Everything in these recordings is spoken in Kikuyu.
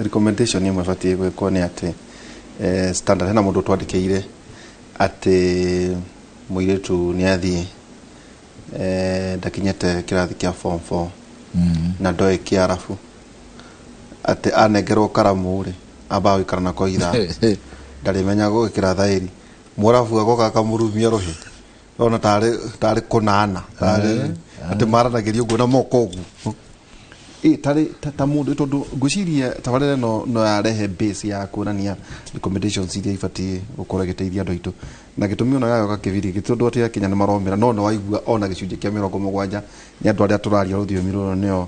Recommendation ĩmwe ĩbatiĩ gwĩkwo nĩ atĩ standard, hena mũndũ twandĩkĩire atĩ mũirĩtu nĩ athiĩ, ndakinyĩte kĩrathi kĩa form 4 na ndoĩ kĩarabu, atĩ anengerwo karamu rĩ, ambaga gũikara nako ithaa, ndarĩmenya gwĩkĩra thaĩri, mũrabu agoka akamũrumia rũhĩ, ona tarĩ kũnana, tarĩ atĩ maranagĩria ũguo na moko ũguo. Ĩ tarĩ ta mũndũ, tondũ ngwĩciria tabarĩra ĩno no yarehe base ya kuonania recommendations iria ibatiĩ gũkorwo ĩgĩteithia andũ aitũ, na gĩtũmi ona yayoka kĩbiri gĩ tondũ atĩ Akenya nĩ maromĩra, no nĩ waigua ona gĩcunjĩ kĩa 70 nĩ andũ arĩa tũraria rũthiomi rũrũ nĩo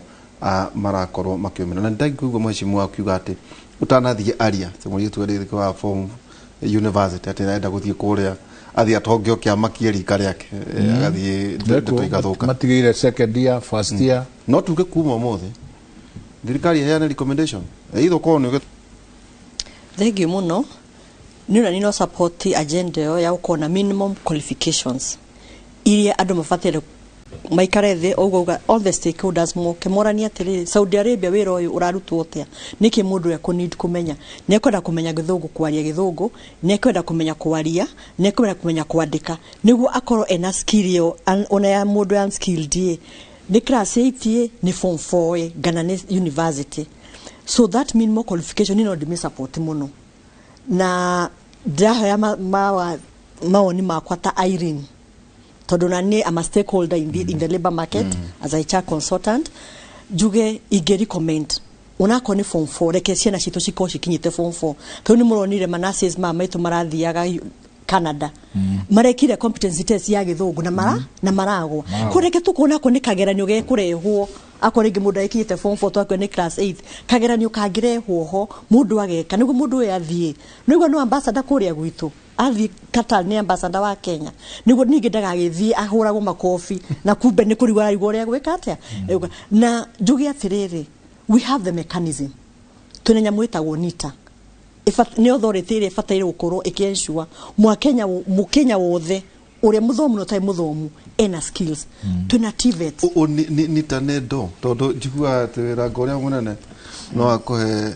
marakorwo makĩũmĩra. Na nĩndaigua mheshimiwa akiuga atĩ ũtanathiĩ aria atĩ mũirĩtu arĩ wa form university atĩ arenda gũthiĩ kũrĩa, athiĩ atongio kĩamakie rika rĩake, agathiĩ ndeto igathũka. Matigĩire second year, first year. No tuge kuma ũmũthĩ thirikari ĩheane recommendation either ũkorwo nĩ Thengiũ mũno. Nĩ ona no support agenda ĩyo ya gũkorwo na minimum qualifications iria andũ mabataire maikare thĩ ũguo uga all the stakeholders moke moranie atĩrĩrĩ, Saudi Arabia wĩra ũyũ ũrarutwo atĩa, nĩkĩ mũndũ ekũ need kũmenya? Nĩ ekwenda kũmenya gĩthũngũ, kwaria gĩthũngũ, nĩ ekwenda kũmenya kwaria, nĩ ekwenda kũmenya kwandĩka, nĩguo akorwo ena skill ĩyo ona ya mũndũ unskilled ĩ nĩ class 8 ĩ nĩ form 4 ĩ ngana nĩ university. So that minimum qualification no ndĩmĩ support mũno, na ndĩrahoya mawoni makwa ta Irene, tondũ na niĩ am a stakeholder in the labor market as a HR consultant. Njuge ingĩ recommend onakorwo nĩ form 4, reke ciana citũ cikorwo cikinyĩte form 4, tondũ nĩ mũronire manaces ma maitũ marathiaga Canada, marekire competency test ya gĩthũngũ na mara na maragwo. Ko reke tukuona ko nĩ kageranio gekũrehwo, akorwo rĩngĩ mũndũ aikinyĩte form 4, twakue nĩ class 8, kageranio kangĩrehwo ho mũndũ ageka nĩguo mũndũ ũyũ athiĩ nĩguo no ambassador kũrĩa gwitũ, athiĩ Qatar nĩ ambassador wa Kenya, nĩguo ningĩ ndagagĩthiĩ ahũragwo makobi na kumbe nĩ kũrigwo ararigwo ũrĩa gwĩka atĩa. Na njuge atĩrĩrĩ, we have the mechanism, twĩna nyamũ ĩtagwo NITA. Nĩ authority ĩrĩa ĩbataire gũkorwo ĩkĩensure mwakenya, mũkenya wothe ũrĩa mũthomu na ũtarĩ mũthomu ena skills. Twĩna TVET. NITA nĩ ndo tondũ njiguaga atĩ wĩra ũrĩa mũnene no akũhe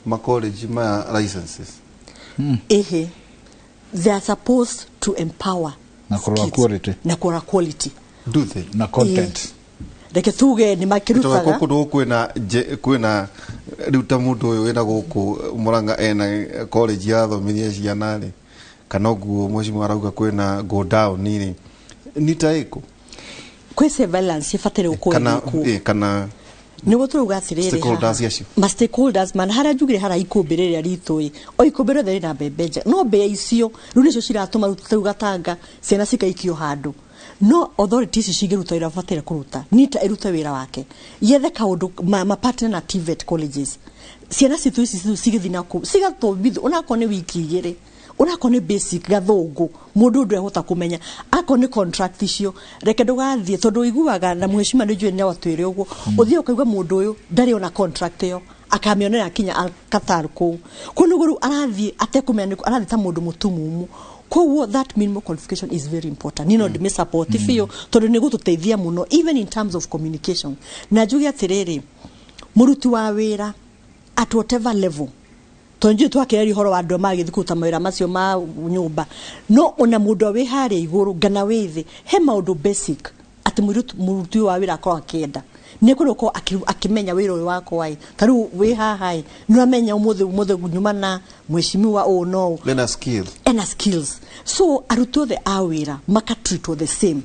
makoleji maya licenses. Ĩhĩ, they are supposed to empower Na kũrora skills. quality. Na kũrora quality. Do they? Na content. Reke tuge nĩ Tondũ makĩrutaga. Kũndũ gũkũ kwĩna kwĩna rĩu ta mũndũ ũyũ wĩna gũkũ Murang'a ena college yathomithia ciana rĩ, kana ũguo mheshimiwa arauga kwĩna go down rĩ, NITA ĩkũ? Kwĩ surveillance ĩbataire gũkorwo Kana ĩgĩkwo. Kana Nĩguo tũrauga atĩrĩrĩ, stakeholders haha, acio. Ma stakeholders man harĩa njugire harĩa ikũmbĩ rĩrĩa ritũ ĩ o ikũmbĩ rĩothe rĩna mbembe njega, no mbĩa icio rĩu nĩcio ciratũma rĩu rĩu gatanga ciana cikaikio handũ. No authorities ici cingĩruta wĩra bataire kũruta, NITA ĩrute wĩra wake, yethe kaũndũ ma partner na TVET colleges, ciana citũ ici cigĩthiĩ na kũu cigathomithio, onakorwo nĩ wiki 2, onakorwo nĩ basic gathũngũ mũndũ ndehota kũmenya, akorwo nĩ contract icio reke ndũgathiĩ, tondũ ũiguaga na mheshimiwa nĩ njũĩ no atwĩre ũguo, ũthiĩ ũkaigua mũndũ ũyũ ndarĩ ona contract ĩyo akamĩonera akinya Qatar kũu kũu nĩguo rĩu arathiĩ atekũmenya nĩkũ arathiĩ ta mũndũ mũtumumu. Koguo that minimum qualification is very important. Niĩ no ndĩmĩ support biũ tondũ nĩ gũtũteithia mũno even in terms of communication. Na njuge atĩrĩrĩ, mũruti wa wĩra at whatever level, tondũ njũĩ twakĩaria ũhoro wa andũ arĩa magĩthiĩ kũruta mawĩra macio ma nyũmba, no ona mũndũ wĩ harĩa igũrũ ngana wĩ thĩ, he maũndũ basic atĩ mũruti ũyũ wa wĩra akorwo akĩenda nĩ kwenda gũkorwo akĩmenya wĩra ũyũ wakwa ĩ ta rĩu wĩ haha ĩ nĩ ũramenya ũmũthĩ ũmũthĩ nyuma na mheshimiwa ũũ no ũũ. Ena skill. Ena skills. So arutwo othe a wĩra makatreatwo the same.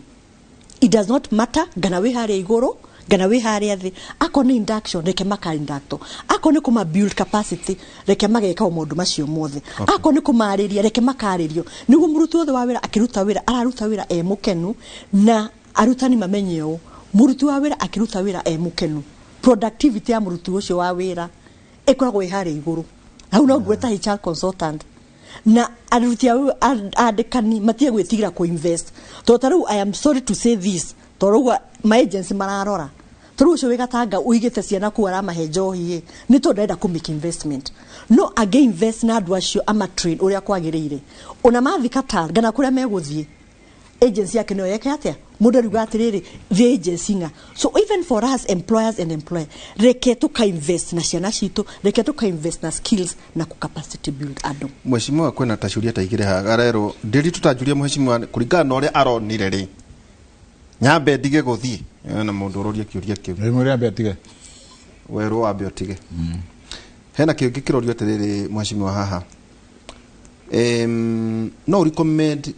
It does not matter ngana wĩ harĩa igũrũ ngana wĩ harĩa thĩ. Akorwo nĩ induction, reke maka inducto. Akorwo nĩ kũma build capacity, reke mageka o maũndũ macio mothe. Akorwo nĩ kũmarĩria, reke makarĩrio, nĩguo mũruti wothe wa wĩra akĩruta wĩra araruta wĩra e mũkenu. Na arutani mamenye ũũ, mũruti wa wĩra akĩruta wĩra e mũkenu, productivity ya mũruti ũcio wa wĩra ĩkoragwo ĩ harĩa igũrũ. Hau no nguo ta HR consultant na aruti a andĩkani matige gwĩtigĩra kũ-invest, tondũ ta rĩu, I am sorry to say this, tondũ ũguo ma agency mararora, ta rĩu ũcio wĩ gatanga ũigĩte ciana kũu aramahe njohi ĩ nĩ tondũ arenda kũ make investment. No angĩ invest na andũ acio ama train ũrĩa kwagĩrĩire, ona mathi Qatar ngana kũrĩa megũthiĩ, agency yake nĩyo yeke atĩa Mũndũ ariuga atĩrĩrĩ, thĩ agency ng'a. So even for us employers and employer, reke tũka invest na ciana citũ, reke tũka invest na skills na ku capacity build andũ. Mheshimiwa, kwĩna ta ciũria ta igĩrĩ haha arerwo ndĩri tũtanjuria. Mheshimiwa, kũringana na ũrĩa aronire rĩ, nyambe ndige gũthiĩ na mũndũ ũroria kĩũria kĩu. Rĩmwe ambe atige. Werwo wambe ũtige. Hena kĩũngĩ kĩrorio atĩrĩrĩ, mheshimiwa, haha no recommend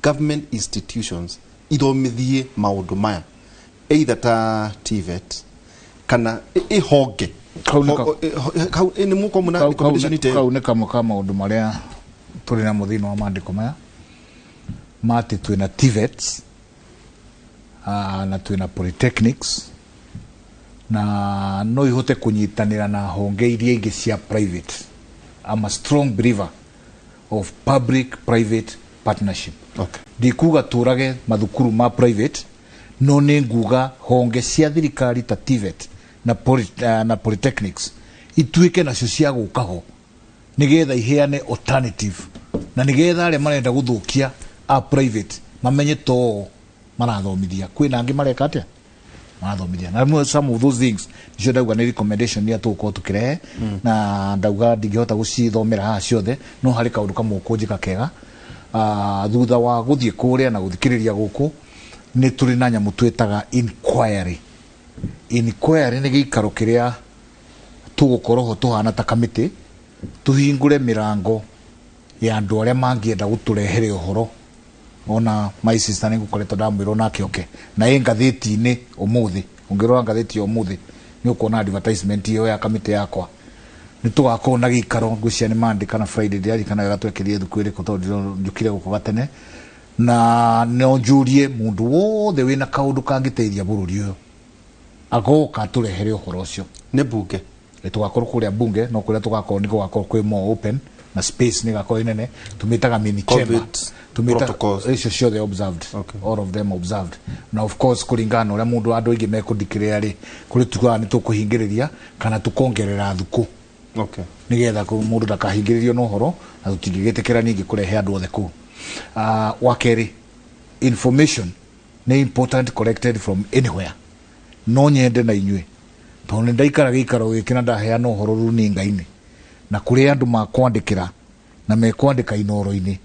government institutions ithomithie maũndũ maya, either ta TVET kana ĩhonge? Kau nĩ Hau nĩ mũkorwo mũna recommendation ite? Kau nĩ kamwe ka maũndũ marĩa tũrĩ namo thĩinĩ wa maandĩko maya, ma atĩ twĩna TVETs na twĩna polytechnics, na no ihote kũnyitanĩra na honge iria ingĩ cia private. I'm a strong believer of public private partnership. Ndikuga tũrage mathukuru ma private, no nĩ nguga honge cia thirikari ta TVET na polytechnics ituĩke nacio cia gũka ho, nigetha iheane alternative, na nigetha arĩa marenda gũthũkia a private mamenye to marathomithia, kwĩna angĩ mareka atĩa, marathomithia. Na rĩmwe some of those things nicio ndauga nĩ recommendation iria tũgũkorwo tũkĩrehe, na ndauga ndingĩhota gũcithomera haha ciothe, no harĩ kaũndũ kamwe ũkũnjĩka kega. Thutha wa gũthiĩ kũrĩa na gũthikĩrĩria gũkũ, nĩ tũrĩ na nyamũ twĩtaga inquiry. Inquiry nĩ gĩikaro kĩrĩa tũgũkorwo ho tũhana ta kamĩtĩ, tũhingũre mĩrango ya andũ arĩa mangĩenda gũtũrehere ũhoro. Ona my sister nĩ ngũkoretwo ndamwĩrwo nake oke na ĩ ngathĩti-inĩ ũmũthĩ. Ũngĩrora ngathĩti ya ũmũthĩ, nĩ ũkuona advertisement ĩyo ya kamĩtĩ yakwa. Nĩ tũgakorwo na gĩikaro, ngwĩciria nĩ Monday kana Friday, ndiririkana wega twekĩrire thukũ ĩrĩkũ, tondũ njũkire gũkũ gatene. Na no njũrie mũndũ wothe wĩna kaũndũ kangĩteithia bũrũri ũyũ agoka atũrehere ũhoro ũcio. Nĩ bunge? Tũgakorwo kũrĩa bunge, no kũrĩa tũgakorwo nĩ gũgakorwo kwĩ more open na space nĩ gakorwo nene, tũmĩtaga mini chamber. COVID protocols. Icio ciothe observed. All of them observed. Na of course, kũringana na ũrĩa mũndũ andũ aingĩ mekũndikĩrĩra rĩ, kũrĩ tugaga nĩ tũkũhingĩrĩria kana tũkongerera thukũ, nigetha mũndũ ndakahingĩrĩrio na ũhoro, na tũtingĩgĩtĩkĩra ningĩ kũrehe andũ othe kũu. Wa kerĩ, information nĩ important collected from anywhere. No nyende na inyuĩ, tondũ nĩ ndaikara gĩikaro gĩkĩ na ndaheana ũhoro runinga-inĩ, na kũrĩ andũ makwandĩkĩra na mekwandĩka inoro-inĩ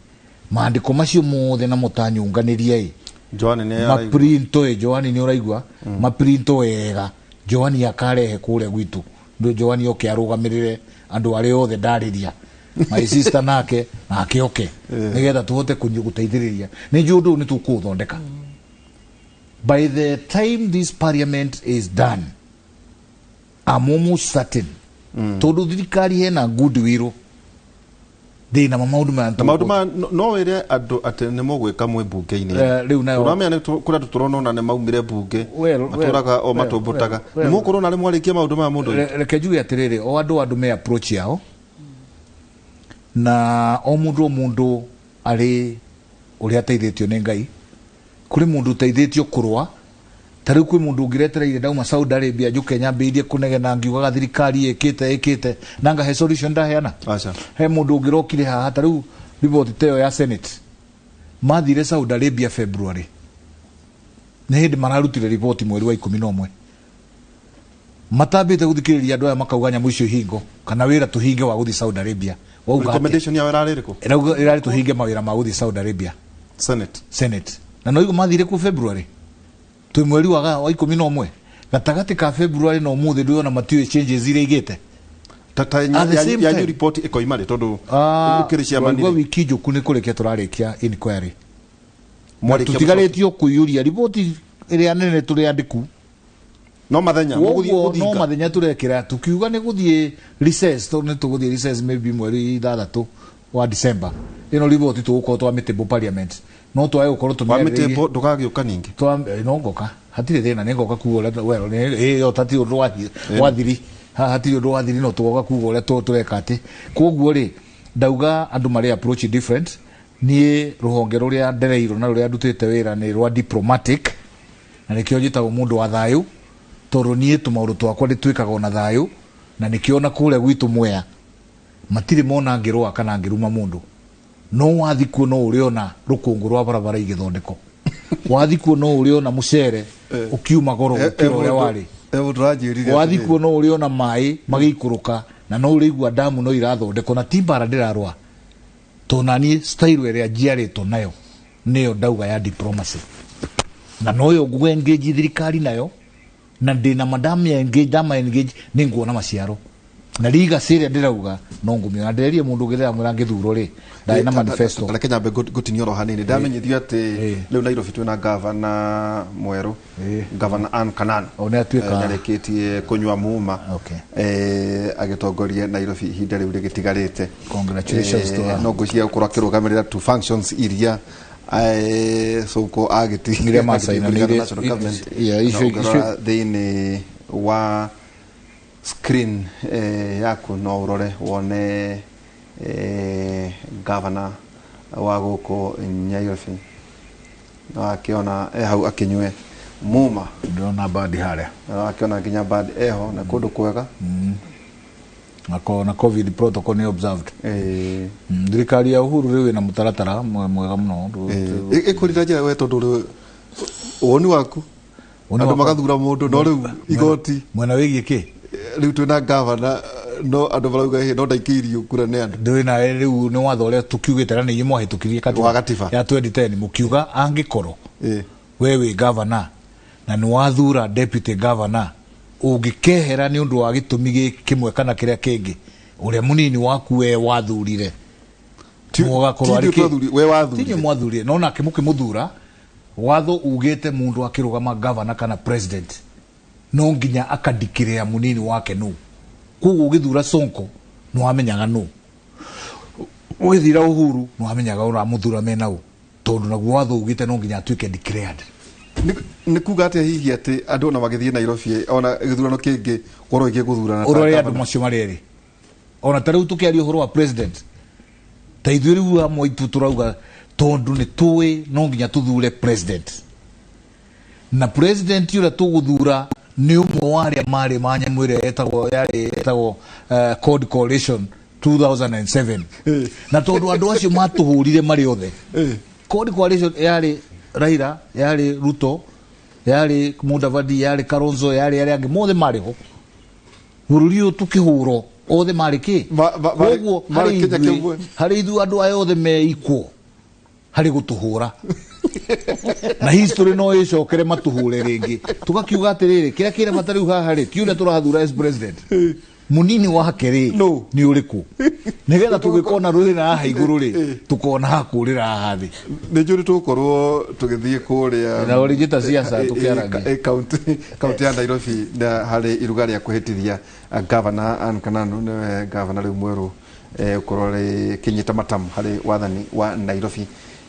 maandĩko macio mothe, na mũtanyũnganĩria ĩ. Joan nĩ araigua. Maprinto ĩ, Joani nĩ ũraigua, maprinto wega, Joani akarehe kũrĩa gwitũ. Ndũ Joani oke arũgamĩrĩre andũ arĩa othe ndarĩria, my sister nake oke, nĩgetha tũhote gũteithĩrĩria. Nĩ njũĩ ũndũ ũyũ nĩ tũkũũthondeka. By the time this parliament is done, I'm almost certain, tondũ thirikari hena goodwill, ndĩna ma maũndũ maya. Na maũndũ ma no wĩre andũ atĩ nĩ mũgwĩka mwĩ bunge-inĩ? Rĩu nayo ũramenya nĩ kũrĩ andũ tũrona ona nĩ maumire bunge, matũraga o matũmbũtaga. Nĩ mũgũkorwo narĩ mwarĩkia maũndũ maya mũndũ? Reke njuge atĩrĩrĩ, o andũ me approach yao, na o mũndũ o mũndũ arĩ ũrĩa ateithĩtio nĩ Ngai. Kũrĩ mũndũ ũteithĩtio kũrũa. Ta rĩu kwĩ mũndũ ũngĩretereire ndauma Saudi Arabia njũke nyambĩrĩrie kũnegena ngiugaga thirikari ĩkĩte ĩkĩte na ngahe solution ndaheana. Aca. He mũndũ ũngĩrokire haha, ta rĩu riboti ta ĩyo ya Senate, mathire Saudi Arabia February, nĩ hĩndĩ mararutire riboti mweri wa 11, matambĩte gũthikĩrĩria andũ aya makauga nyamũ icio ihingo kana wĩra tũhinge wa gũthiĩ Saudi Arabia. Wauga atĩa? Recommendation yao ĩrarĩ ĩrĩkũ? Ĩrarĩ tũhinge mawĩra ma gũthiĩ Saudi Arabia. Senate? Senate. Na no igo mathire ku February, twĩ mweri wa 11, gatagatĩ ka February na ũmũthĩ ndũyona matiũĩ changes iria igĩte. Ta At the same yanyu time- report ĩkoima rĩ, tondũ ũkĩrĩ ciama? Waigua, Nĩ wiki njũku nĩ kũrĩkia tũrarĩkia inquiry. Mwarĩkia? Tũtigarĩtio kũiyũria riboti ĩrĩa nene tũrĩ andĩku. No mathenya mũgũthiĩ Koguo no gũthinga? Mathenya tũrekĩra tukiuga nĩ gũthiĩ recess, tondũ nĩ tũgũthiĩ recess maybe mweri 6 wa December. Ĩno riboti tũgũkorwo twamĩtĩmbũ parliament, no twage gũkorwo Wa tũmĩarĩrĩirie. mĩtĩmbo ndũgagĩũka ningĩ? No ngoka, hatirĩ thĩna, nĩ ngoka kuga ũrĩa, well, ĩyo hatirĩ ũndũ wathiri. Hatirĩ ũndũ wathiri, no tũgoka kuga ũrĩa tũreka atĩ. Koguo rĩ, ndauga andũ marĩ approach different. Niĩ rũhonge rũrĩa ndereirwo na rũrĩa ndutĩte wĩra nĩ rwa diplomatic, na nĩkĩo njĩtagwo mũndũ wa thayũ, tondũ niĩ tũmaũndũ twakwa ndĩtwĩkaga ona thayũ, na nĩkĩo ona kũrĩa gwitũ Mwea matirĩ mona ngĩrũa kana ngĩruma mũndũ. No wathi kuo no ũrĩona rũkũngũ rwa barabara igĩthondekwo. Wathi kuo no ũrĩona mũcere ũkiuma goro gũkĩra ũrĩa warĩ. Mũndũ ũranjĩrire Wathi atĩrĩrĩ. kuo no ũrĩona maĩ magĩikũrũka na no ũrĩigua damu no irathondekwo, na ti mbara ndĩrarũa, tondũ naniĩ style ĩrĩa njiarĩtwo nayo nĩyo ndauga ya diplomacy, na noyo ngũ engage thirikari nayo, na ndĩna madamu ya engage, ndama engage nĩ nguona maciaro, na legacy ĩrĩa ndĩrauga no ngũmĩona. Ndĩrerie mũndũ ũngĩ ndĩramwĩra ngĩthurwo rĩ, ndarĩ na manifesto. Reke nyambe ngũtinie oro hanini. Ndamenyithio atĩ rĩu Nairobi twĩna gavana mwerũ, Gavana Ann Kananu. O, nĩ atuĩka- Nĩarĩkĩtie kũnyua muma. Agĩtongoria Nairobi ihinda rĩu rĩgĩtigarĩte. Congratulations to her. No ngwĩciria gũkorwo akĩrũgamĩrĩra two functions iria Sonko agĩti Iria macaina nĩ iria- national government. Yeah, Na icio- ũngĩrora thĩinĩ wa screen yaku no ũrore wone governor wa gũkũ Nairobi no akĩona e hau akĩnyue muma. Ndĩrona bandi harĩa. Na akĩona nginya band eho na kũndũ kwega. Na COVID protocol nĩ observed. Thirikari ya Uhuru rĩu ĩna mũtaratara mwega mũno. Ĩkũrira njĩra we, tondũ rĩu woni waku Woni andũ wakwa- magathura mũndũ, no rĩu igoti Mwena wĩgiĩ kĩ? Rĩu twĩna gavana, no andũ marauga "Ĩ, no ndaikĩirio kura nĩ andũ." Ndũĩ nawe rĩu nĩ watho ũrĩa tũkiugĩte na nĩ inyuĩ mwahĩtũkirie katiba Wa gatiba. ya 2010, mũkiuga angĩkorwo we wĩ governor na nĩ wathura deputy governor, ũngĩkehera nĩ ũndũ wa gĩtũmi gĩkĩ kĩmwe kana kĩrĩa kĩngĩ, ũrĩa mũnini waku we wathurire nĩwe ũgakorwo Ti arĩ ithuĩ kĩ? we wathurire. Ti inyuĩ mwathurire, no nake mũkĩmũthura, watho ugĩte mũndũ akĩrũgama governor kana president no nginya akandikĩrĩra mũnini wake nũ. Koguo ũgĩthura Sonko nĩ wamenyaga nũ, ũgĩthira Uhuru nĩ wamenyaga ũramũthura mena ũ, tondũ naguo watho ugĩte no nginya atuĩke declared. Nĩ kuga atĩa hihi atĩ andũ ona magĩthiĩ Nairobi, ona gĩthurano kĩngĩ korwo igĩ gũthurana ta Ũrore andũ governor? Macio marĩ erĩ, ona ta rĩu tũkĩaria ũhoro wa president, ta ithuĩ rĩu amwe itũ tũrauga tondũ nĩ tũĩ no nginya tũthure president, na president ũrĩa tũgũthura nĩ ũmwe wa arĩa marĩ ma nyamũ ĩrĩa yetagwo yarĩ yetagwo CORD Coalition 2007, na tondũ andũ acio matũhũrire marĩ othe. CORD Coalition yarĩ Raila, yarĩ Ruto, yarĩ Mudavadi, yarĩ Kalonzo, yarĩ arĩa angĩ mothe marĩ ho bũrũri ũyũ tũkĩhũrwo, othe marĩ kĩ. Koguo Koguo marĩ harĩ Kenya ithuĩ kĩmwe. Harĩ ithuĩ andũ aya othe me equal harĩ gũtũhũra, na history no ĩcokere matũhũre rĩngĩ. Tũgakiuga atĩrĩrĩ, kĩrĩa kĩrĩ bata rĩu haha rĩ, ti ũrĩa tũrathura as president, mũnini wake rĩ No. nĩ ũrĩkũ, nĩgetha tũgĩkona rũrĩ na haha igũrũ rĩ, tũkona hakũrĩra haha thĩ. Nĩ njũĩ tũgũkorwo tũgĩthiĩ kũrĩa Na ũrĩnjĩ ta siasa tũkĩaragia. Kaunti ya Nairobi na harĩ iruga rĩa kwĩhĩtithia Governor Ann Kananu, nĩwe governor rĩu mwerũ ũkorwo rĩkĩnyita matamu harĩ wathani wa Nairobi.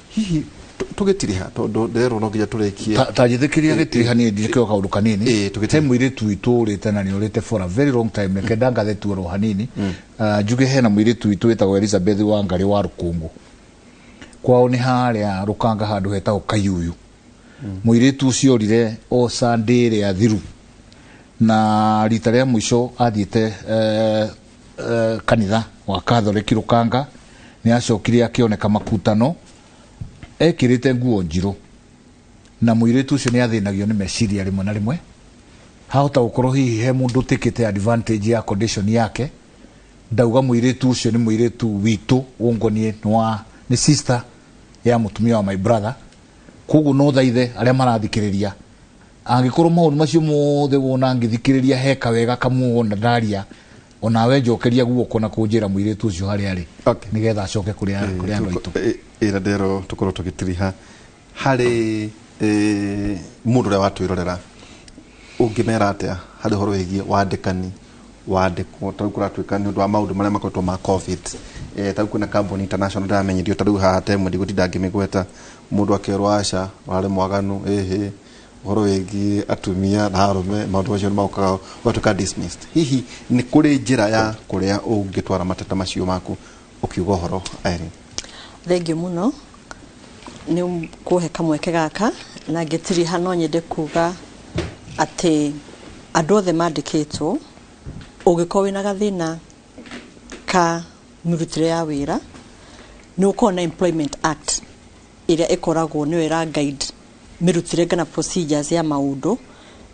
Hihi tũgĩtiriha, tondũ ndĩrerwo no nginya tũrĩkie. Ta njĩtĩkĩria gĩtiriha niĩ njĩke o kaũndũ kanini. Tũgĩtiriha. He mũirĩtu witũ ũrĩte na nĩ ũrĩte for a very long time, reke ndangathe tu oro hanini. Njuge hena mũirĩtu witũ wĩtagwo Elizabeth Wangari wa Rũkũngũ, kwao nĩ harĩa Rũkanga handũ hetagwo Kayuyu. Mũirĩtu ũcio orire o Sunday ĩrĩa thiru, na rita rĩa mũico athiĩte kanitha wa Catholic Rũkanga. Nĩ acokire akĩoneka makutano ekĩrĩte nguo njirũ, na mũirĩtu ũcio nĩ athĩnagio nĩ meciria rĩmwe na rĩmwe. Hahota gũkorwo hihi he mũndũ ũtĩkĩte advantage ya condition yake. Ndauga mũirĩtu ũcio nĩ mũirĩtu witũ ũngonie, nĩ wa nĩ sister ya mũtumia wa my brother. Koguo no thaithe arĩa marathikĩrĩria, angĩkorwo maũndũ macio mothe wona ngĩthikĩrĩria heka wega kamuona ndaria, onawe njokeria guoko na kũnjĩra mũirĩtu ũcio harĩa arĩ, nĩgetha acoke kũrĩa kũrĩa andũ aitũ. Ĩra ndero tũkorwo tũgĩtiriha harĩ mũndũ ũrĩa watwĩrorera, ũngĩmera atĩa harĩ ũhoro wĩgiĩ wandĩkani, wandĩkwo ta rĩu kũratuĩka nĩ ũndũ wa maũndũ marĩa makoretwo ma COVID? Ta rĩu kwĩna kambuni international ndĩramenyithio ta rĩu haha temwe, ndigũtinda ngĩmĩgweta, mũndũ akerwo aca warĩ mwaganu, ĩhĩ ũhoro wĩgiĩ atumia na arũme, maũndũ macio nĩ maũkaga ũgatuĩka dismissed. Hihi nĩ kũrĩ njĩra ya kũrĩa ũngĩtwara mateta macio maku ũkiuga ũhoro, Irene? Thengiũ mũno nĩ kũhe kamweke gaka, na ngĩtiriha no nyende kuga atĩ andũ othe mandĩkĩtwo, ũngĩkorwo wĩna gathĩna ka mĩrutĩre ya wĩra, nĩ ũkorwo na Employment Act ĩrĩa ĩkoragwo nĩyo ĩra guide Mĩrutĩre kana procedures ya maũndũ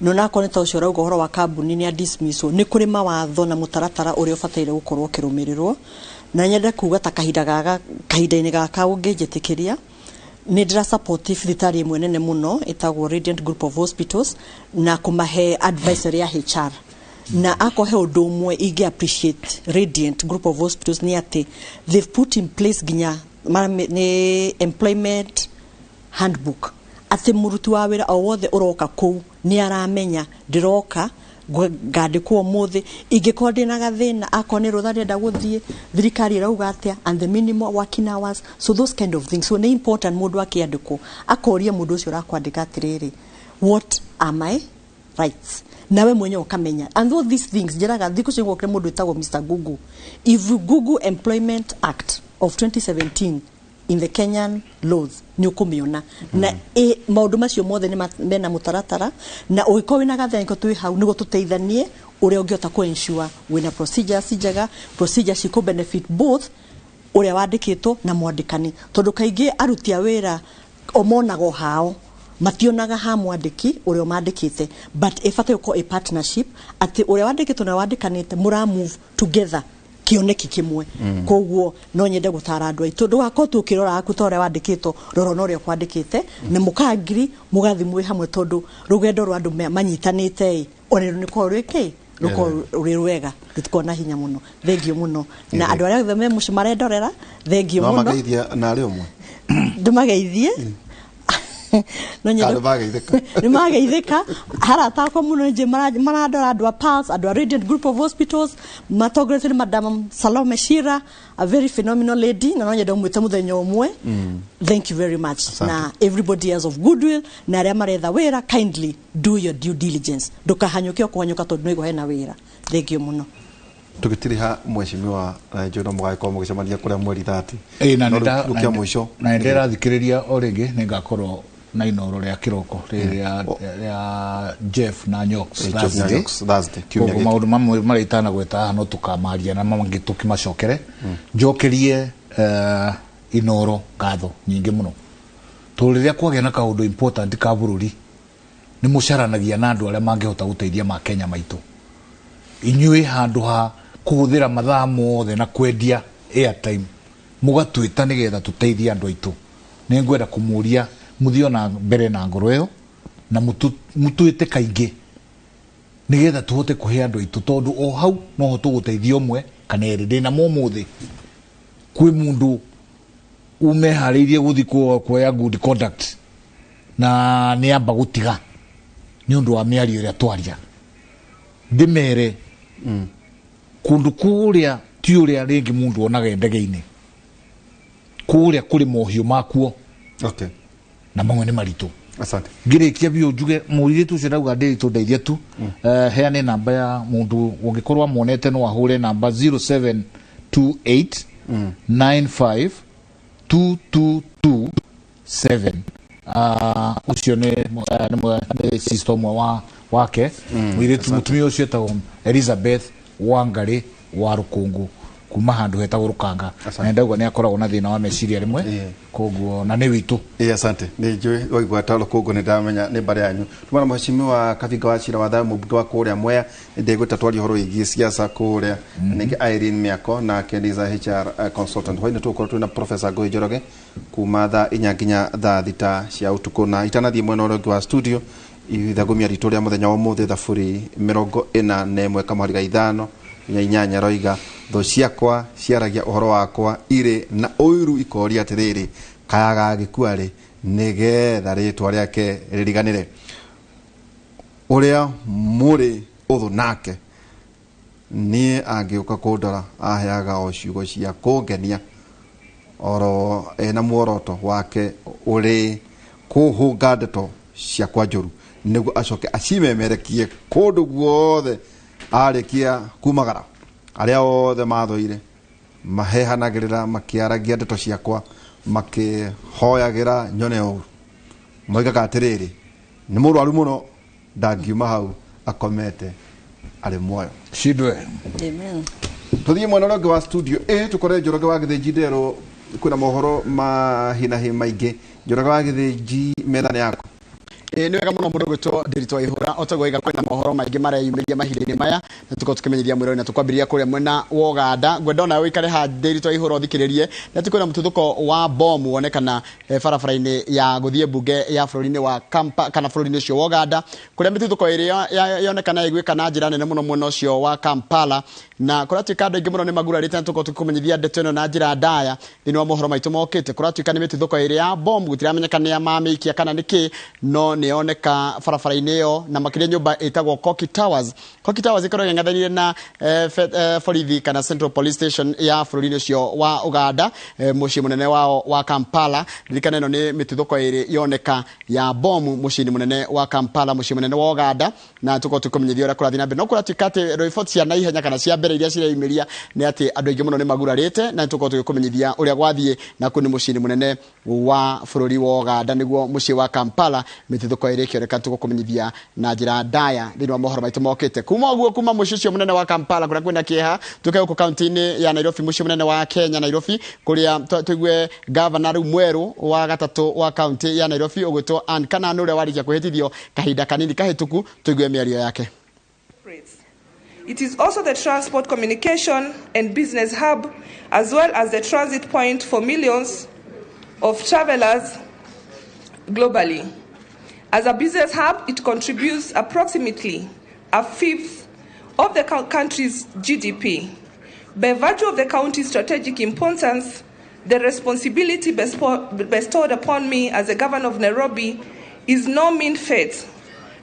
no nakorwo nĩ ta ũcio ũrauga ũhoro wa kambuni nĩ dismissal, nĩ kũrĩ mawatho na mũtaratara ũrĩa ũbataire gũkorwo ũkĩrũmĩrĩrwo. Na nyende kuga ta kahinda gaka, kahinda-inĩ gaka ũngĩnjĩtĩkĩria, nĩ ndĩra support thibitarĩ ĩmwe nene mũno ĩtagwo Radiant Group of Hospitals na kũmahe advisory ya HR. Na akorwo he ũndũ ũmwe ingĩ appreciate Radiant Group of Hospitals nĩ atĩ they've put in place nginya nĩ employment handbook, atĩ mũruti wa wĩra o wothe ũroka kũu nĩ aramenya ndĩroka ngandĩkwo ũmũthĩ, ingĩkorwo ndĩna gathĩna, akorwo nĩ rũtha ndĩrenda gũthiĩ, thirikari ĩrauga atĩa, and the minimum working hours. So those kind of things. So nĩ important mũndũ akĩandĩkwo akoria mũndũ ũcio ũrakwandĩka atĩrĩrĩ, "What are my rights?" Nawe mwenyewe ũkamenya. And all these things, njĩraga thikũ cio gwokire mũndũ wĩtagwo Mr Google. If you Google Employment Act of 2017 in the Kenyan laws, nĩ ũkũmĩona na maũndũ macio mothe nĩ mena mũtaratara. Na ũngĩkorwo wĩna gathĩna nĩko twĩ hau nĩguo tũteithanie ũrĩa ũngĩhota kũ ensure wĩna procedures njega, procedures cikũ benefit both ũrĩa wandĩkĩtwo na mwandĩkani, tondũ kaingĩ aruti a wĩra o monaga o hao, mationaga ha mwandĩki ũrĩa ũmandĩkĩte. But ĩbataire gũkorwo a partnership, atĩ ũrĩa wandĩkĩtwo na wandĩkanĩte mũra move together kĩoneki kĩmwe. Koguo no nyende gũtara andũ aitũ, ndũgakorwo tu ũkĩrora aku ta ũrĩa wandĩkĩtwo, rora na ũrĩa ũkwandĩkĩte na mũkangiri mũgathiĩ mwĩ hamwe, tondũ rũgendo rwa andũ manyitanĩte ĩ ona nĩ korwo rwĩ kĩ rũkorwo rwĩ rwega, rũtikorwo na hinya mũno. Thengiũ mũno na andũ arĩa othe me mũciĩ marendorera, thengiũ No mũno. Mageithia narĩ ũmwe. Ndĩmageithie no nyende. Kana mageithĩka. Nĩ mageithĩka harata akwa mũno nje marandora, andũ a Pulse, andũ a Radiant Group of Hospitals matongoretio nĩ Madam Salome Shira, a very phenomenal lady, na no nyende ũmwĩte mũthenya ũmwe. Thank you very much. Asante. Na everybody else of goodwill na arĩa maretha wĩra, kindly do your due diligence, ndũkahanyũke o kũhanyũka tondũ nĩguo hena wĩra. Thank you mũno. Tũgĩtiriha mheshimiwa Njono, mũgagĩkorwo mũgĩcemania kũrĩa mweri 30. Ĩĩ, na No nĩnda- rĩu kĩa mũico. Na nĩndĩrathikĩrĩria o rĩngĩ, nĩngakorwo na inoro rĩa kĩroko rĩrĩa rĩa Jeff na Nyox. Jeff na Thursday. Nyox, Thursday, kiumia Koguo gĩkĩ. maũndũ mamwe marĩa itanagweta haha no tũkamaria na mangĩ tũkĩmacokere. Njokerie inoro ngatho nyingĩ mũno, tondũ rĩrĩa kwagĩa na kaũndũ important ka bũrũri, nĩ mũcaranagia na andũ arĩa mangĩhota gũteithia makenya maitũ. Inyuĩ handũ ha kũhũthĩra mathaa mothe na kwendia airtime, mũgatwĩta nĩgetha tũteithie andũ aitũ. Nĩ ngwenda kũmũria mũthiĩ na mbere na ngoro ĩyo na mũtwĩte kaingĩ nĩgetha tũhote kũhe andũ aitũ, tondũ o hau no ho tũgũteithia ũmwe kana erĩ. Ndĩna mũmũthĩ kwĩ mũndũ umeharĩirie gũthiĩ kuoya good conduct na nĩ amba gũtiga nĩ ũndũ wa mĩario ĩrĩa twaria. Ndĩmere kũndũ kũrĩa ti ũrĩa rĩngĩ mũndũ onaga ndege-inĩ, kũrĩa kũrĩ mohiũ makuo na mamwe nĩ maritũ. Asante. Ngĩrĩkia biũ njuge mũirĩtu ũcio ndauga ndĩritũ ndeithia tu. Heane namba ya mũndũ ũngĩkorwo amuonete, no ahũre namba 0728 95 2227. Ũcio nĩ sister ũmwe wa wake mũirĩtu, mũtumia ũcio etagwo Elizabeth Wangari wa Rũkũngũ kuma handũ hetagwo Rũkanga. Na ndauga nĩ akoragwo na thĩna wa meciria rĩmwe, koguo na nĩ witũ. Ĩĩ, asante. Nĩ njũĩ waigua ta rũkũngũ, nĩ ndamenya nĩ mbarĩ yanyu. Tumana mheshimiwa Kabinga wa Cira wa Thayo, mũmbunge wa kũrĩa Mwea, ndĩgwĩta twarie ũhoro wĩgiĩ siasa kũrĩa. Ningĩ Irene Mĩako nake nĩ za HR consultant. Hwainĩ tũgũkorwo twĩna Professor Ngũĩ Njoroge kuma thaa 4 nginya thaa 6 cia ũtukũ. Na itanathiĩ mwena ũrĩa ũngĩ wa studio, ithagumia ritũ rĩa mũthenya wa ũmũthĩ, thaburi 41 kamũhari ga 5 nginya 8, roiga, "Thũ ciakwa ciaragia ũhoro wakwa irĩ na ũiru, ikoria atĩrĩrĩ, kayaga gĩkua rĩ, nĩgetha rĩtwa rĩake rĩriganĩre? Ũrĩa mũrĩ ũthũ nake niĩ angĩũka kũndora, aheaga o ciugo cia kũngenia, oro ena muoroto wake ũrĩ kũhũnga ndeto ciakwa njũru, nĩguo acoke acimemerekie kũndũ guothe arĩkia kumagara. Arĩa othe mathũire mahehanagĩrĩra makĩaragia ndeto ciakwa, makĩhoyagĩra nyone ũru. Moigaga atĩrĩrĩ, nĩ mũrwaru mũno, ndangiuma hau akomete arĩ muoyo." Shindwe. Amen. Tuthiĩ mwena ũrĩa ũngĩ wa studio ĩ tũkore Njoroge wa Gĩthĩnji Nderũ, kwĩna mohoro ma hinahi maingĩ. Njoroge wa Gĩthĩnji, metha nĩ yaku. Ĩ nĩ wega mũno mũndũ gwĩtwo Ndiritu Waihũra otaguo iga kwĩna mohoro maingĩ mareyumĩria mahinda-inĩ maya na tũkorwo tũkĩmenyithia mwĩrori na tũkwambĩrĩria kũrĩa mwena wa Ũganda. Ngwenda onawe ũikare ha Ndiritu Waihũra ũthikĩrĩrie na tũkwĩna mũtuthũko wa bomu wonekana barabara-inĩ ya gũthiĩ mbunge ya bũrũri-inĩ wa Kampa kana bũrũri-inĩ ũcio wa Ũganda kũrĩa mĩtuthũko ĩrĩa yonekana ĩgwĩka na njĩra nene mũno mwena ũcio wa Kampala na kũratuĩka andũ aingĩ mũno nĩ magurarĩte na tũkorwo tũkĩkũmenyithia ndeto ĩno na njĩra ndaya thĩinĩ wa mohoro maitũ mokĩte. Kũratuĩka nĩ mĩtuthũko ĩrĩa ya bomu gũtiramenyeka nĩ ya mamĩikia kana nĩkĩ no nĩ yoneka barabara-inĩ ĩyo na makĩria nyũmba ĩtagwo Koki Towers. Koki Towers ĩkoragwo ĩng'ethanĩire na borithi kana Central Police Station ya bũrũri-inĩ ũcio wa Ũganda, mũciĩ mũnene wao wa Kampala. Ririkana ĩno nĩ mĩtuthũko ĩrĩ yoneka ya bomu mũciĩ-inĩ mũnene wa Kampala, mũciĩ mũnene wa Ũganda, na tũkorwo tũkĩmenyithia ũrĩa kũrathiĩ na mbere. No kũratuĩka atĩ riboti cia naihenya kana cia mbere iria cireyumĩria nĩ atĩ andũ aingĩ mũno nĩ magurarĩte na tũkorwo tũgĩkũmenyithia ũrĩa gwathiĩ na kũu nĩ mũciĩ-inĩ mũnene wa bũrũri wa Ũganda nĩguo mũciĩ wa Kampala mĩtuthũko ĩrĩ ĩkĩoneka tũgũkũmenyithia na njĩra ndaya thĩinĩ wa mohoro maitũ mokĩte. Kuma ũguo kuma mũciĩ ũcio mũnene wa Kampala kũrĩa kwĩna kĩeha tũke gũkũ kaunti-inĩ ya Nairobi, mũciĩ mũnene wa Kenya Nairobi, kũrĩa tũigue gavana rĩu mwerũ wa gatatũ wa kaunti ya Nairobi ũgwĩtwo Ann Kananu ũrĩa warĩkia kwĩhĩtithio kahinda kanini kahĩtũku, tũigue mĩario yake. It is also the transport, communication and business hub, as well as the transit point for millions of travelers globally. As a business hub, it contributes approximately a fifth of the country's GDP. By virtue of the county's strategic importance, the responsibility bestowed upon me as the governor of Nairobi is no mean feat.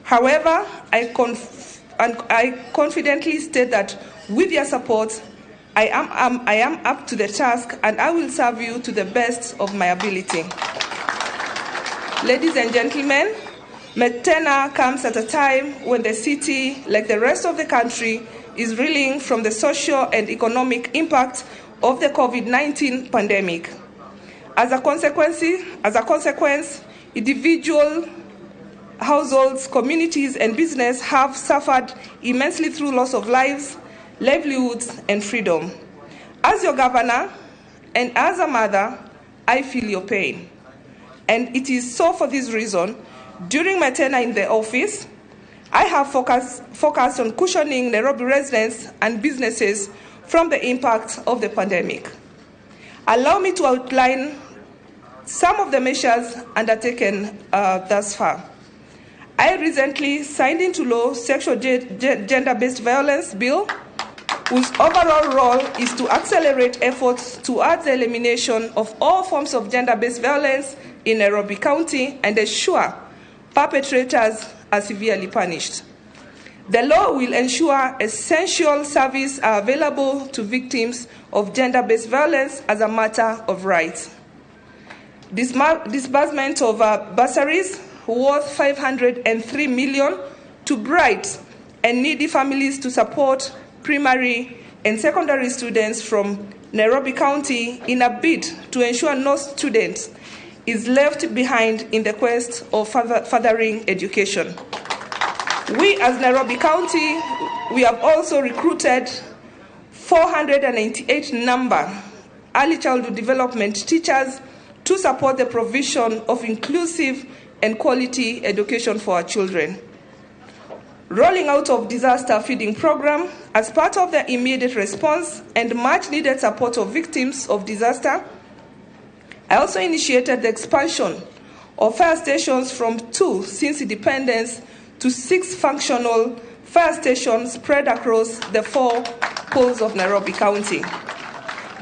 However, I confidently state that with your support, I am up to the task and I will serve you to the best of my ability. Ladies and gentlemen, my tenure comes at a time when the city, like the rest of the country, is reeling from the social and economic impact of the COVID-19 pandemic. As a consequence, individual households, communities, and business have suffered immensely through loss of lives, livelihoods, and freedom. As your governor and as a mother, I feel your pain. And it is so for this reason, during my tenure in the office, I have focused on cushioning Nairobi residents and businesses from the impact of the pandemic. Allow me to outline some of the measures undertaken thus far. I recently signed into law Sexual Gender-Based Violence Bill, whose overall role is to accelerate efforts towards the elimination of all forms of gender-based violence in Nairobi County and ensure perpetrators are severely punished. The law will ensure essential services are available to victims of gender-based violence as a matter of right. Disbursement of bursaries worth 503 million to bright and needy families to support primary and secondary students from Nairobi County in a bid to ensure no student is left behind in the quest of furthering education. We as Nairobi County, we have also recruited 498 number early childhood development teachers to support the provision of inclusive and quality education for our children. Rolling out of disaster feeding program as part of the immediate response and much needed support of victims of disaster, I also initiated the expansion of fire stations from 2 since independence to 6 functional fire stations spread across the 4 poles of Nairobi County.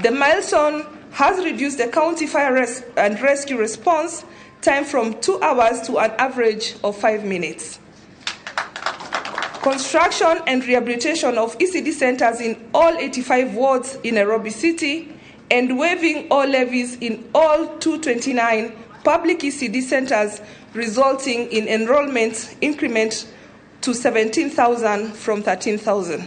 The milestone has reduced the county fire and rescue response time from 2 hours to an average of 5 minutes. Construction and rehabilitation of ECD centers in all 85 wards in Nairobi City and waiving all levies in all 229 public ECD centers, resulting in enrollment increment to 17,000 from 13,000.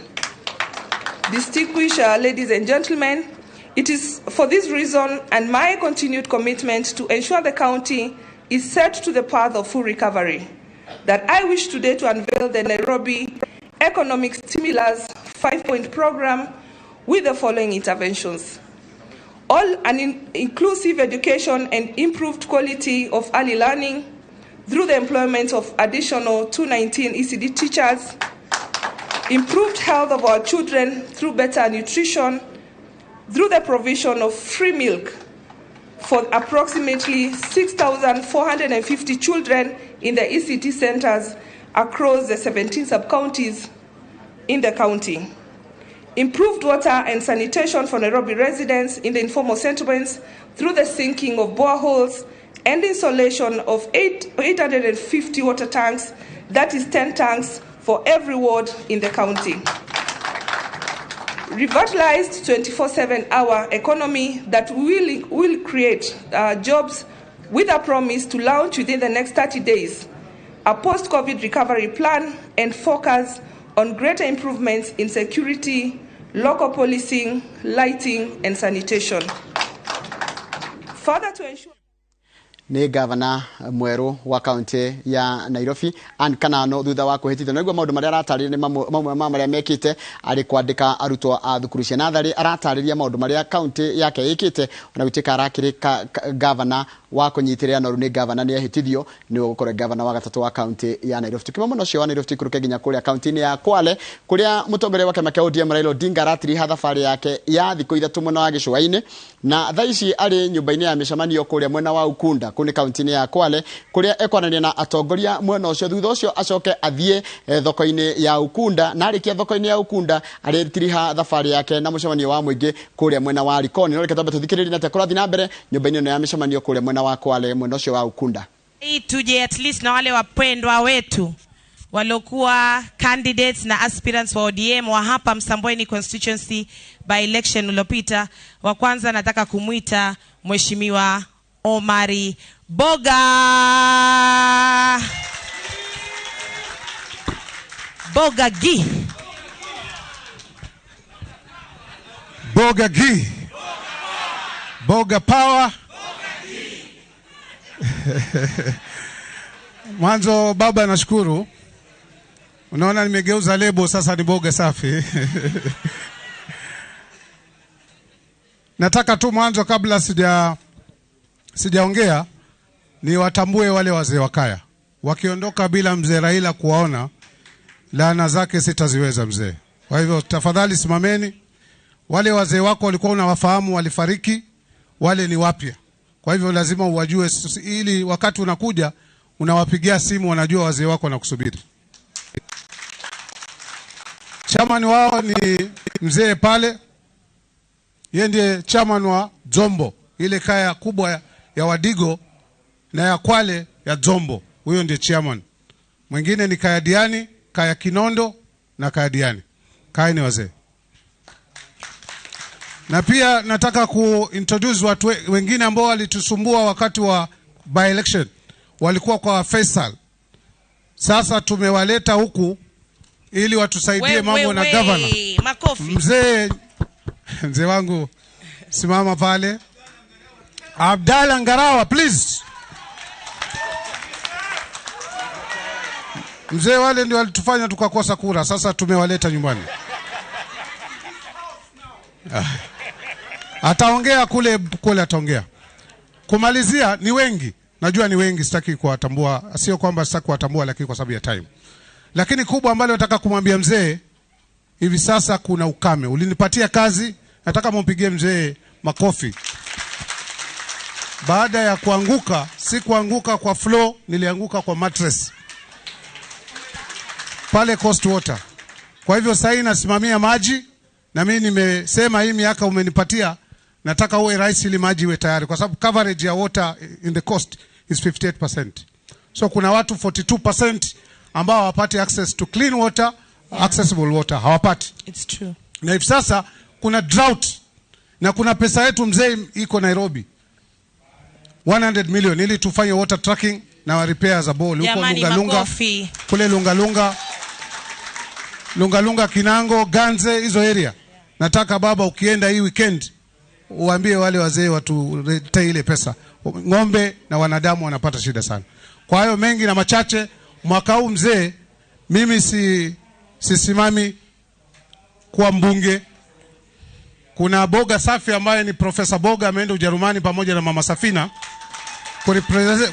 Distinguished ladies and gentlemen, it is for this reason and my continued commitment to ensure the county is set to the path of full recovery that I wish today to unveil the Nairobi Economic Stimulus 5-point program with the following interventions. All an inclusive education and improved quality of early learning, through the employment of additional 219 ECD teachers, improved health of our children through better nutrition, through the provision of free milk for approximately 6,450 children in the ECD centers across the 17 sub-counties in the county. Improved water and sanitation for Nairobi residents in the informal settlements through the sinking of boreholes and installation of 850 water tanks, that is 10 tanks for every ward in the county. Revitalized 24/7 hour economy that will create jobs with a promise to launch within the next 30 days a post-COVID recovery plan and focus on greater improvements in security, local policing, lighting, and sanitation. Further to ensure Nĩ gavana mwerũ wa kaunti ya Nairobi Ann Kanano thutha wa kũhĩtithio. Naigua maũndũ marĩa aratarĩria nĩ mamwe ma marĩa mekĩte arĩ kwandĩka arutwo a thukuru cia natharĩ. Aratarĩria maũndũ marĩa kaunti yake ĩkĩte ona gũtuĩka arakĩrĩ gavana wa kũnyitĩrĩra, no rĩu nĩ gavana nĩ ehĩtithio nĩwe gũkorwo gavana wa gatatũ wa kaunti ya Nairobi. Tukima mũno ũcio wa Nairobi tuikũrũke nginya kũrĩa kaunti-inĩ ya Kwale kũrĩa mũtongoria wa kĩama kĩa ODM Raila Odinga aratiriha thabarĩ yake ya thikũ 3 mwena wa gĩcũa-inĩ, na thaa ici arĩ nyũmba-inĩ ya mĩcemanio kũrĩa mwena wa Ukunda kũu nĩ kaunti-inĩ ya Kwale kũrĩa ekwaranĩria na atongoria mwena ũcio. Thutha ũcio acoke athiĩ thoko-inĩ ya Ukunda, na arĩkia thoko-inĩ ya Ukunda arĩtiriha thabarĩ yake na mũcemanio wa mũingĩ kũrĩa mwena wa Likoni. No reke twambe tũthikĩrĩrie na kũrathiĩ na mbere nyũmba-inĩ ĩno ya mĩcemanio kũrĩa mwena wa Kwale mwena ũcio wa Ukunda. Hii tuje at least na wale wapendwa wetu waliokuwa candidates na aspirants wa ODM wa hapa Msambweni constituency by election uliopita. Wa kwanza nataka kumuita Mheshimiwa Omari Boga. Boga Gi. Boga Gi. Boga Power. Mwanzo baba nashukuru. Unaona nimegeuza lebo sasa ni Boga Safi. Nataka tu mwanzo kabla sijaongea ni watambue wale wazee wa kaya. Wakiondoka bila mzee Raila kuwaona, laana zake sitaziweza mzee. Kwa hivyo tafadhali simameni. Wale wazee wako walikuwa unawafahamu walifariki, wale ni wapya. Kwa hivyo lazima uwajue ili wakati unakuja unawapigia simu wanajua wazee wako wanakusubiri. Chairman wao ni mzee pale. Yeye ndiye chairman wa Dzombo, ile kaya kubwa ya Wadigo na ya Kwale ya Dzombo. Huyo ndiye chairman. Mwingine ni kaya Diani, kaya Kinondo na kaya Diani. Kaya ni wazee. Na pia nataka kuintroduce watu wengine ambao walitusumbua wakati wa by election. Walikuwa kwa Faisal. Sasa tumewaleta huku ili watusaidie mambo na governor. Makofi. Mzee wangu simama pale. Abdalla Ngarawa, please. Mzee wale ndio walitufanya tukakosa kura. Sasa tumewaleta nyumbani. Ataongea kule kule ataongea. Kumalizia ni wengi. Najua ni wengi, sitaki kuwatambua, sio kwamba sitaki kuwatambua lakini kwa sababu ya time. Lakini kubwa ambalo nataka kumwambia mzee, hivi sasa kuna ukame. Ulinipatia kazi, nataka mumpigie mzee makofi. Baada ya kuanguka, si kuanguka kwa floor, nilianguka kwa mattress. Pale Coast Water. Kwa hivyo sasa nasimamia maji, na mimi nimesema hii miaka umenipatia, nataka uwe rais ili maji iwe tayari kwa sababu coverage ya water in the coast is 58%. So kuna watu 42% ambao hawapati access to clean water, accessible water hawapati. It's true. Na hivi sasa kuna drought na kuna pesa yetu mzee iko Nairobi 100 million ili tufanye water tracking na repair za ball huko Lunga Lunga, kule Lunga Lunga, Lunga Lunga, Kinango, Ganze, hizo area. Nataka baba ukienda hii weekend uambie wale wazee watuletee ile pesa. Ng'ombe na wanadamu wanapata shida sana. Kwa hayo mengi na machache, mwaka huu mzee mimi sisimami kuwa mbunge. Kuna Boga Safi ambaye ni Professor Boga ameenda Ujerumani pamoja na Mama Safina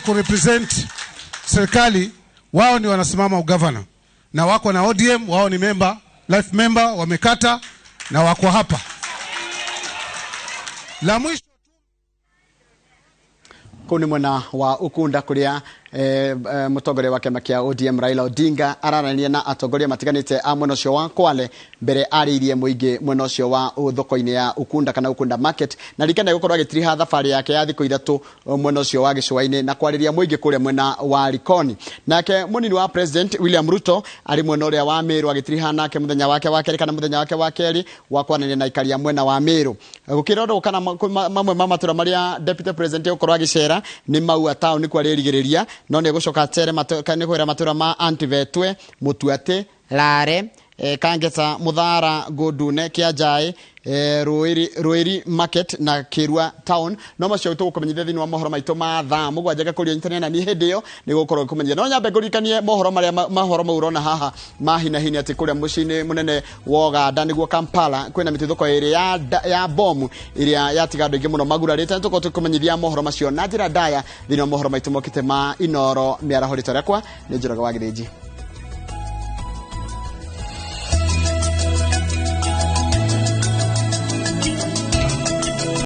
kurepresent serikali, wao ni wanasimama ugavana na wako na ODM, wao ni member, life member, wamekata na wako hapa. La mwisho kuu nĩ mwena wa Ukunda kuria mũtongoria wa kĩama kĩa ODM Raila Odinga araranĩria na atongoria matiganĩte a mwena ũcio wa Kwale mbere arĩirie mũingĩ mwena ũcio wa thoko-inĩ ya Ukunda kana Ukunda Market, na ririkana gũkorwo agĩtiriha thabarĩ yake ya thikũ 3 mwena ũcio wa gĩcũa-inĩ na kwarĩria mũingĩ kũrĩa mwena wa Likoni. Nake mũnini wa President William Ruto arĩ mwena ũrĩa wa Meru agĩtiriha nake mũthenya wake wa kerĩ kana mũthenya wake wa kerĩ wa kwaranĩria na aikari a mwena wa Meru. Gũkĩrorwo kana mamwe ma matũra marĩa Deputy President egũkorwo agĩcera nĩ Maua town nĩkuo arĩrigĩrĩria, no nĩ egũcoka acere nĩ kwĩra matũra ma Antivetwe, Mũtuatĩ, Lare, Kangeta, Muthara, Ngũndune, Kĩanjaĩ, Rũĩri Market na Kĩrua town. No macio tũgũkũmenyithia thĩinĩ wa mohoro maitũ ma thaa 7 ngakũria nyitanĩra na niĩ hĩndĩ ĩyo nĩ gũkorwo ngĩkũmenyithia. No nyambe ngũririkanie mohoro marĩa mohoro mau ũrona haha ma hi na hi nĩ atĩ kũrĩa mũciĩ-inĩ mũnene wa Uganda nĩguo Kampala kwĩna mĩtuthũko ĩrĩ ya bomu ĩrĩa yatiga andũ aingĩ mũno magurarĩte. Nĩ tũkorwo tũkĩkũmenyithia mohoro macio na njĩra ndaya thĩinĩ wa mohoro maitũ mokĩte ma Inoro mĩaraho. Rĩtwa rĩakwa nĩ Njoroge wa Gĩthĩnji.